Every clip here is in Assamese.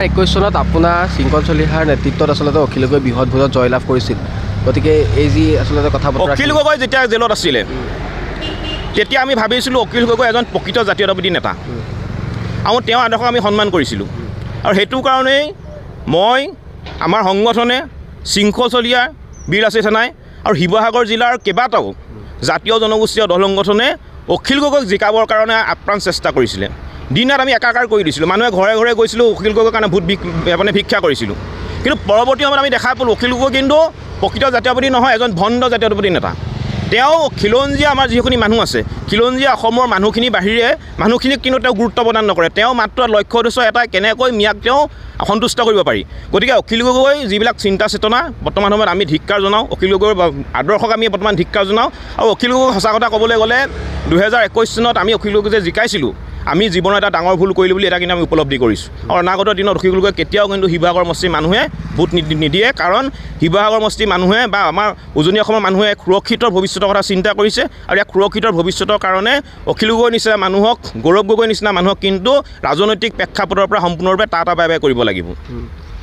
2021 চনত আপোনাৰ শৃংখল চলিহাৰ নেতৃত্বত আচলতে অখিল গগৈ বৃহৎ ভোটত জয়লাভ কৰিছিল। গতিকে এই যি আচলতে কথা বতৰা, অখিল গগৈ যেতিয়া জেলত আছিলে, তেতিয়া আমি ভাবিছিলোঁ অখিল গগৈ এজন প্ৰকৃত জাতীয়তাবাদী নেতা আৰু তেওঁৰ আদৰ্শক আমি সন্মান কৰিছিলোঁ। আৰু সেইটো কাৰণেই মই, আমাৰ সংগঠনে, শৃংখল চলিহা, বীৰ লাচিত সেনাই আৰু শিৱসাগৰ জিলাৰ কেইবাটাও জাতীয় জনগোষ্ঠীয় দল সংগঠনে অখিল গগৈক জিকাবৰ কাৰণে আপ্ৰাণ চেষ্টা কৰিছিলে। দিন ৰাত আমি একাকাৰ কৰি দিছিলোঁ। মানুহে ঘৰে ঘৰে গৈছিলোঁ, অখিল গগৈৰ কাৰণে ভোট মানে ভিক্ষা কৰিছিলোঁ। কিন্তু পৰৱৰ্তী সময়ত আমি দেখা পালোঁ, অখিল গগৈ কিন্তু প্ৰকৃত জাতীয়বাদী নহয়, এজন ভণ্ড জাতীয়তাবাদী নেতা। তেওঁ খিলঞ্জীয়া আমাৰ যিখিনি মানুহ আছে, খিলঞ্জীয়া অসমৰ মানুহখিনিৰ বাহিৰে মানুহখিনিক কিন্তু তেওঁ গুৰুত্ব প্ৰদান নকৰে। তেওঁ মাত্ৰ লক্ষ্য উদ্দেশ্য এটাই, কেনেকৈ মিয়াক তেওঁ সন্তুষ্ট কৰিব পাৰি। গতিকে অখিল গগৈ যিবিলাক চিন্তা চেতনা, বৰ্তমান সময়ত আমি ধিক্কাৰ জনাওঁ। অখিল গগৈৰ আদৰ্শক আমি বৰ্তমান ধিক্কাৰ জনাওঁ। আৰু অখিল গগৈ, সঁচা কথা ক'বলৈ গ'লে, 2021 চনত আমি অখিল গগৈ যে জিকাইছিলোঁ, আমি জীৱনৰ এটা ডাঙৰ ভুল কৰিলোঁ বুলি এটা কিন্তু আমি উপলব্ধি কৰিছোঁ। আৰু অনাগত দিনত অখিল গগৈ কেতিয়াও কিন্তু শিৱসাগৰ সমষ্টিৰ মানুহে ভোট নিদিয়ে। কাৰণ শিৱসাগৰ সমষ্টিৰ মানুহে বা আমাৰ উজনি অসমৰ মানুহে এক সুৰক্ষিত ভৱিষ্যতৰ কথা চিন্তা কৰিছে। আৰু ইয়াক সুৰক্ষিত ভৱিষ্যতৰ কাৰণে অখিল গগৈৰ নিচিনা মানুহক, গৌৰৱ গগৈৰ নিচিনা মানুহক কিন্তু ৰাজনৈতিক প্ৰেক্ষাপটৰ পৰা সম্পূৰ্ণৰূপে টাটা বাই বাই কৰিব লাগিব।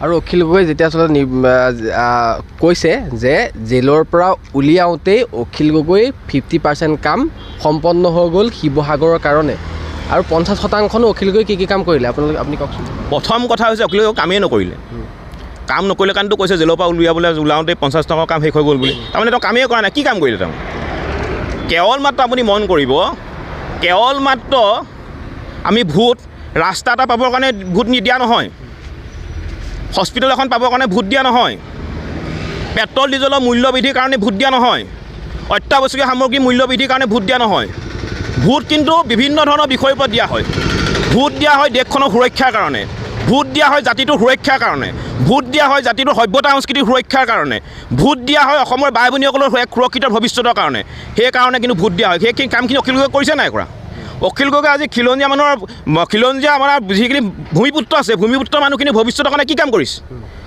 আৰু অখিল গগৈ যেতিয়া আচলতে কৈছে যে জেলৰ পৰা উলিয়াওঁতেই অখিল গগৈ 50% কাম সম্পন্ন হৈ গ'ল শিৱসাগৰৰ কাৰণে, আৰু 50%নো অখিল গগৈ কি কি কাম কৰিলে আপোনালোকে, আপুনি কওকচোন। প্ৰথম কথা হৈছে, অখিল গগৈ কামেই নকৰিলে। কাম নকৰিলে কাৰণেতো কৈছে জেলৰ পৰা উলিয়াবলৈ ওলাওঁতে 50 টকাৰ কাম শেষ হৈ গ'ল বুলি। তাৰমানে তেওঁ কামেই কৰা নাই। কি কাম কৰিলে তেওঁ? কেৱল মাত্ৰ আপুনি মন কৰিব, কেৱল মাত্ৰ আমি ভোট ৰাস্তা এটা পাবৰ কাৰণে ভোট নিদিয়া নহয়, হস্পিটেল এখন পাবৰ কাৰণে ভোট দিয়া নহয়, পেট্ৰল ডিজেলৰ মূল্য বৃদ্ধিৰ কাৰণে ভোট দিয়া নহয়, অত্যাৱশ্যকীয় সামগ্ৰীৰ মূল্য বৃদ্ধিৰ কাৰণে ভোট দিয়া নহয়। ভোট কিন্তু বিভিন্ন ধৰণৰ বিষয়ৰ ওপৰত দিয়া হয়। ভোট দিয়া হয় দেশখনৰ সুৰক্ষাৰ কাৰণে, ভোট দিয়া হয় জাতিটোৰ সুৰক্ষাৰ কাৰণে, ভোট দিয়া হয় জাতিটোৰ সভ্যতা সংস্কৃতিৰ সুৰক্ষাৰ কাৰণে, ভোট দিয়া হয় অসমৰ বাই ভনীসকলৰ এক সুৰক্ষিত ভৱিষ্যতৰ কাৰণে। সেইকাৰণে কিন্তু ভোট দিয়া হয়। সেইখিনি কামখিনি অখিল গগৈ কৰিছে নাই কৰা? অখিল গগৈ আজি খিলঞ্জীয়া মানুহৰ, খিলঞ্জীয়া আমাৰ যিখিনি ভূমিপুত্ৰ আছে, ভূমিপুত্ৰ মানুহখিনি ভৱিষ্যতৰ কাৰণে কি কাম কৰিছে?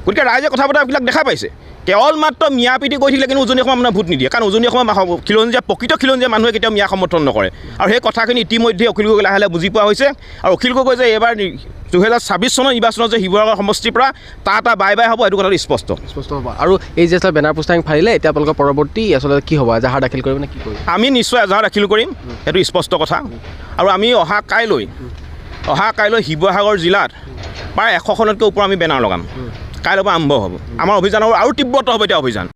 গতিকে ৰাইজে কথা বতৰাবিলাক দেখা পাইছে। কেৱল মাত্ৰ মিয়া প্ৰীতি কৰি থাকিলে কিন্তু উজনি অসমৰ মানুহে ভোট নিদিয়ে। কাৰণ উজনি অসমৰ খিলঞ্জীয়া, প্ৰকৃত খিলঞ্জীয়া মানুহে কেতিয়াও মিয়া সমৰ্থন নকৰে। আৰু সেই কথাখিনি ইতিমধ্যে অখিল গগৈ লাহে লাহে বুজি পোৱা হৈছে। আৰু অখিল গগৈ যে এইবাৰ 2026 চনৰ নিৰ্বাচনত যে শিৱসাগৰ সমষ্টিৰ পৰা টাটা বাই বাই হ'ব, এইটো কথাটো স্পষ্ট। স্পষ্ট হ'ব। আৰু এই যে আচলতে বেনাৰ পোষ্টাৰিং ফালিলে, এতিয়া আপোনালোকৰ পৰৱৰ্তী আচলতে কি হ'ব? এজাহাৰ দাখিল কৰিব নে কি কৰিব? আমি নিশ্চয় এজাহাৰ দাখিল কৰিম, সেইটো স্পষ্ট কথা। আৰু আমি অহা কাইলৈ শিৱসাগৰ জিলাত প্ৰায় 100খনতকৈ ওপৰ আমি বেনাৰ লগাম। কাইলৈৰ পৰা আৰম্ভ হ'ব আমাৰ অভিযান আৰু তীব্ৰতৰ হ'ব এতিয়া অভিযান।